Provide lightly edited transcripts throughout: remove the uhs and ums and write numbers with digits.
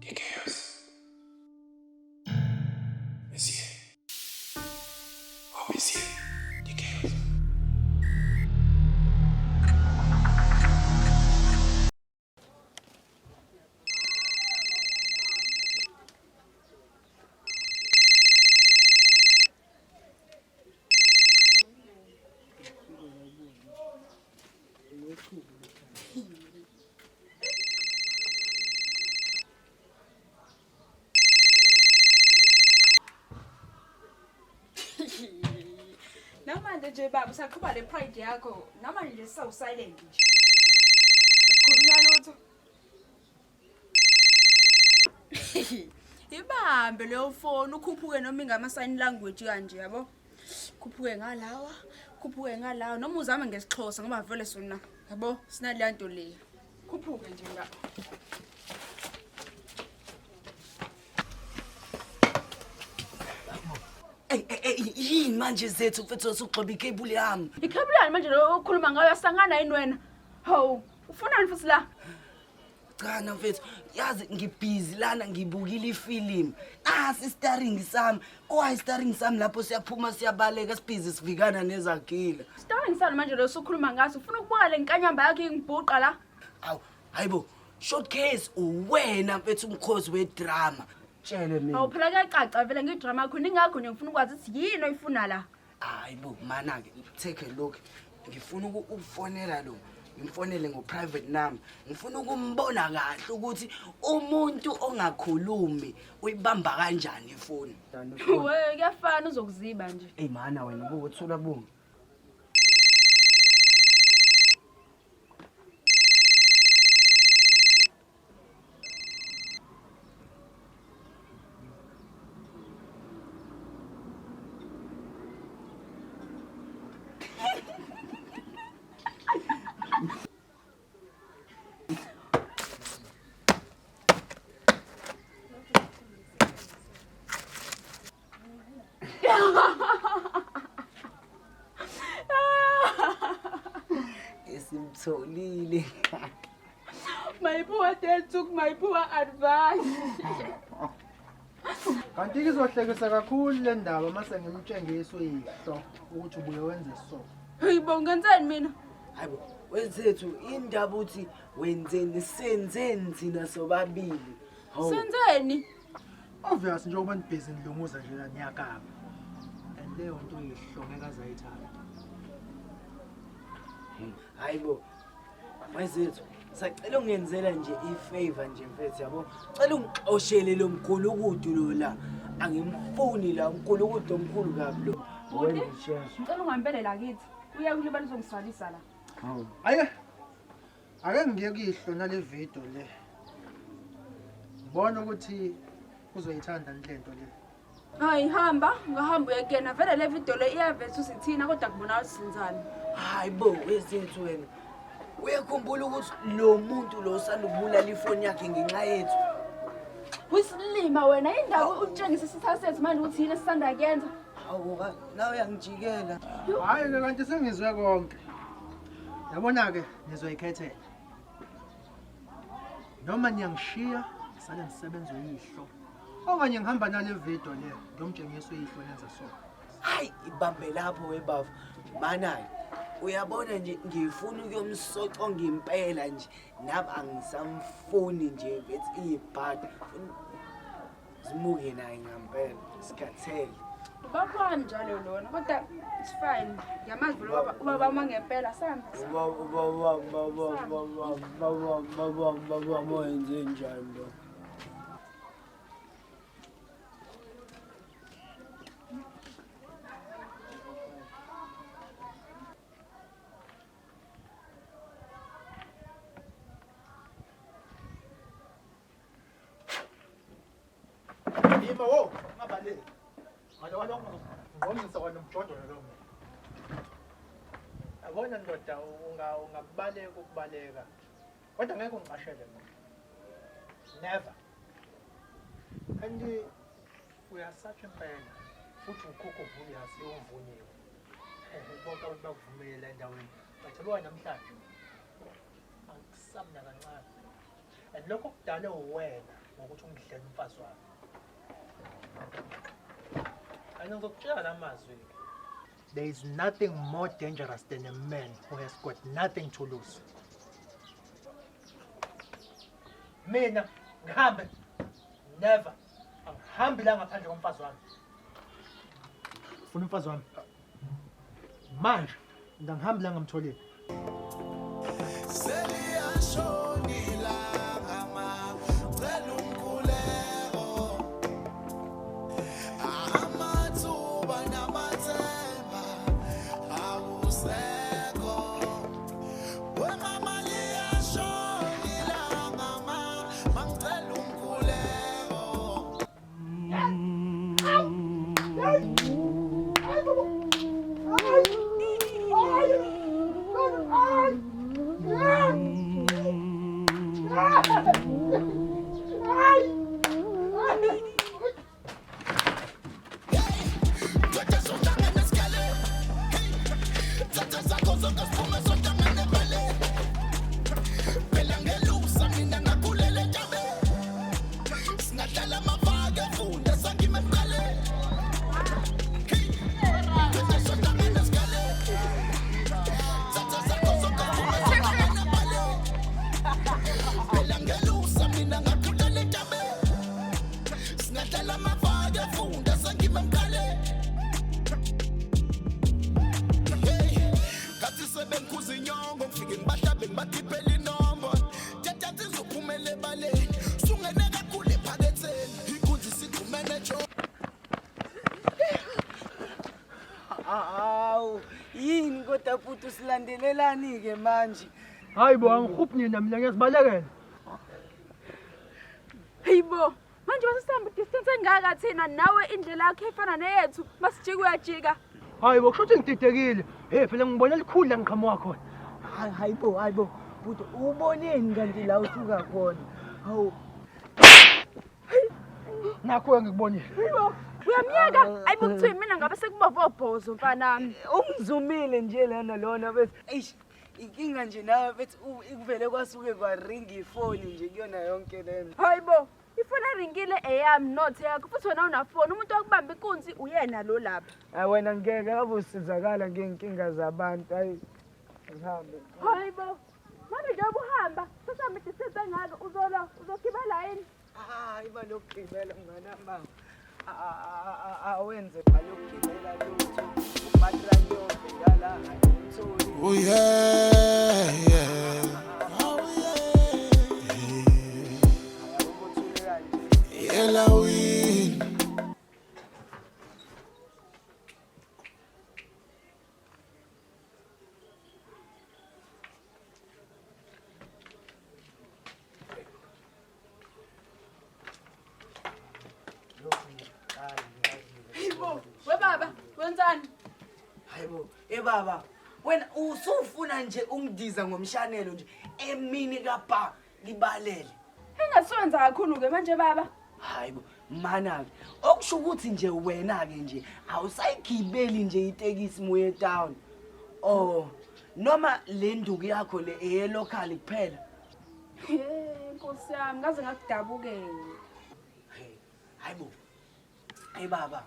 The chaos is here. Always here. The chaos. Namanje nje baba usaqhuba le pride yakho, namanje nje sawu silent nje. Akukhulunywa lutho. Ibambe leyo phone ukhuphuke noma ingama sign language kanje yabo. Khuphuke ngalawa, khuphuke ngalawa noma uzame ngesiXhosa ngoba vele sona yabo sinaleya nto le. Khuphuke nje nga. Ey ey ey yini manje zethu mfethu usugxoba ikebuli yami. Ikhebulani manje lo okhuluma ngayo asangana yini wena? Hawu, ufunani futhi la? Cha na mfethu, yazi ngibhizi lana ngibukile ifilimu. Nasi istaring sami. Owayi istaring sami lapho siyaphuma siyabaleka sibhizi sivikana nezagila. Staring sani manje lo osukhuluma ngaso? Ufuna ukubuka le nkanyamba yakho ingibhuqa la? Awu, hayibo, short case uwena mfethu umkhozi wedrama. Tshele mina. Awu phela kuyacaca vele ngidrama yakho ningakho nje ngifuna ukwazi ukuthi yini oyifuna la. Hayi bo, mana ke take a look. Ngifuna ukufonela lo. Ngimfonele ngo private number. Ngifuna ukumbona kahle ukuthi umuntu ongakhulumi uyibamba kanjani ifoni. We kuyafana uzokuziba nje. Ey mana wena ubuthula bo. Esimtholile. My poor dad took my poor advice. Kanti izohlekisa kakhulu le ndaba mase ngimtshengisa uyihlo ukuthi ubuye wenze so. Hey bo ngenzeni mina? Hayibo, wenzethu indaba uthi wenzeni senzeni thina sobabili. Hawu. Senzeni? Obvious njengoba nibhizi nilunguza nje la niyakaba. And leyo nto uyihlo ngeke azayithanda. Hayibo. Mayizethu, sacela ungenzela nje i-favor nje mfethu yabo. Cela ungixoshele lo mgulukudu lo la. Angimfuni la umgulukudu omkhulu kabi lo. Bhuti, ngicela ungihambele la kithi. Uya kulibala uzongisalisa la. Hawu. Aye. Ake ngiye kuyihlo nale video le. Ngibona ukuthi uzoyithanda lento le. Hayi hamba, ungahamba uyekena. Vele le video le iyaveza usithina kodwa kubonakala ukuthi senzani. Hayi bo, wezethu wena. Uyakhumbula ukuthi lo muntu lo usanda ukubulala ifoni yakhe ngenxa yethu. Uyisilima wena indawo utshengisa isitha sethu manje ukuthi yini esisanda kuyenza. Hawu, nawe uyangijikela. Hayi ke kanti sengizwe konke. Yabona ke nizoyikhethela. Noma niyangishiya sale ngisebenza uyihlo. Okanye ngihamba nale video le ngiyomtshengisa uyihlo nenza so. Hayi ibambe lapho webafo. Manayo uyabona nje ngifuna ukuyomsoco ngempela nje nami angisamfuni nje mfethu ibhadi. Simuke naye ngampela sikhathele. Ubaba wami njalo lona kodwa it's fine. Ngiyamazi vele ubaba ubaba wami ngempela sami. Baba baba baba baba baba baba wenze njani lo? Ima wo, ungabaleki. Ngalo walokho ngqongqisa kwanomjondolo lo muntu. Yabona ndoda unga ungabaleka ukubaleka. Kodwa ngeke ungicashele mina. Never. And uyasatsha impela futhi ukhokho vuyazi uvuniwe. Bonke abantu bakuvumela endaweni. But yabo namhlanje angikusabi nakancane. And lokho kudale uwena. Ngokuthi ungidlele umfazi wami. And ngizokutshela la mazwi-ke. There is nothing more dangerous than a man who has got nothing to lose. Mina ngihambe never angihambi la ngaphandle komfazi wami. Ufuna umfazi wami? Manje ngihambi la ngamtholile. Seliyashona ilanga ma cela umkhuleko amathuba namathemba akusekho wemama liyashona ilanga ma mangicela umkhuleko. Kathi sebengikhuza inyongo ngifike ngibahlabe ngibakhiphele inombolo tata izophumela ebaleni sungene kakhulu ephaketheni inkunzi sigxumene jo. Hawu, yini kodwa futhi usilandelelani-ke manje? Hayi bo, angihuphi nina mina ngiyazibalekela. Hayibo, manje masisihamba distance engaka thina nawe indlela yakho efana neyethu, masijika uyajika. Hayi bo, kusho ukuthi ngididekile. Hey phela ngibona likhulu la ngiqhamuka khona. Hayi hayibo, hayibo. Bhuti, uboneni kanti la usuka khona? Hawu, Nakho ngikubonile. Hayibo, uyamyeka? Ayibo kuthiwa mina ngabe sekubovobhozo mfanami. ungizumile nje lana lona bese eish inkinga nje nawe bethi ikuvele kwasuke kwaringa ifoni nje kuyona yonke lento. Hayibo, ifoni eringile eyami not yakho futhi wena unafoni umuntu okubamba inkunzi uyena lo lapha. Hayi wena ngeke ngabe usizakala ngey'nkinga zabantu. Hayi ngihambe. Hayibo, manje njengoba uhamba, sesihamba distance engaka uzola uzogibela yini? Hayi balokugibela mnganami. Awenze balokugibela lutho. Umatraki yonke la ayimtholi. Oh yeah, yeah. Oh yeah. Ubuthule kanje. Elawini. Hayibo, we baba, wenzani? Hayibo, eh baba, wena usufuna nje ungidiza ngomshanelo nje emini kabha libalele. Engasuwenza kakhulu ke manje baba. Hayibo, mana ke. Okusho ukuthi nje wena ke nje awusayigibeli nje itekisi muye town. Oh, noma le nduku yakho le eye local kuphela. Hey, Nkosi yami, ngaze ngakudabukela. Hey, hayibo. Hey baba,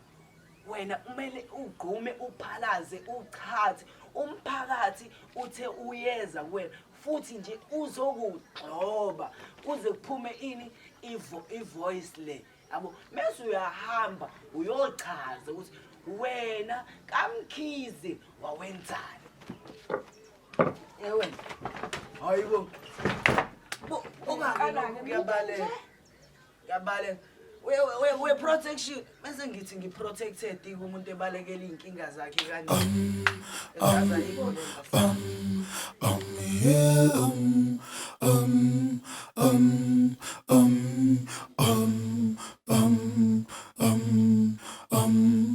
wena kumele ugqume uphalaze uchathe umphakathi uthe uyeza kuwena futhi nje uzokugxoba kuze kuphume ini ivoice le yabo mese uyahamba uyochaza ukuthi wena kaMkhize wawenzani. Ewe hayibo, ungabe kuyabaleka kuyabaleka we protection bese ngithi ngiprotected kumuntu ebalekela iy'nkinga zakhe kanje. Yeah.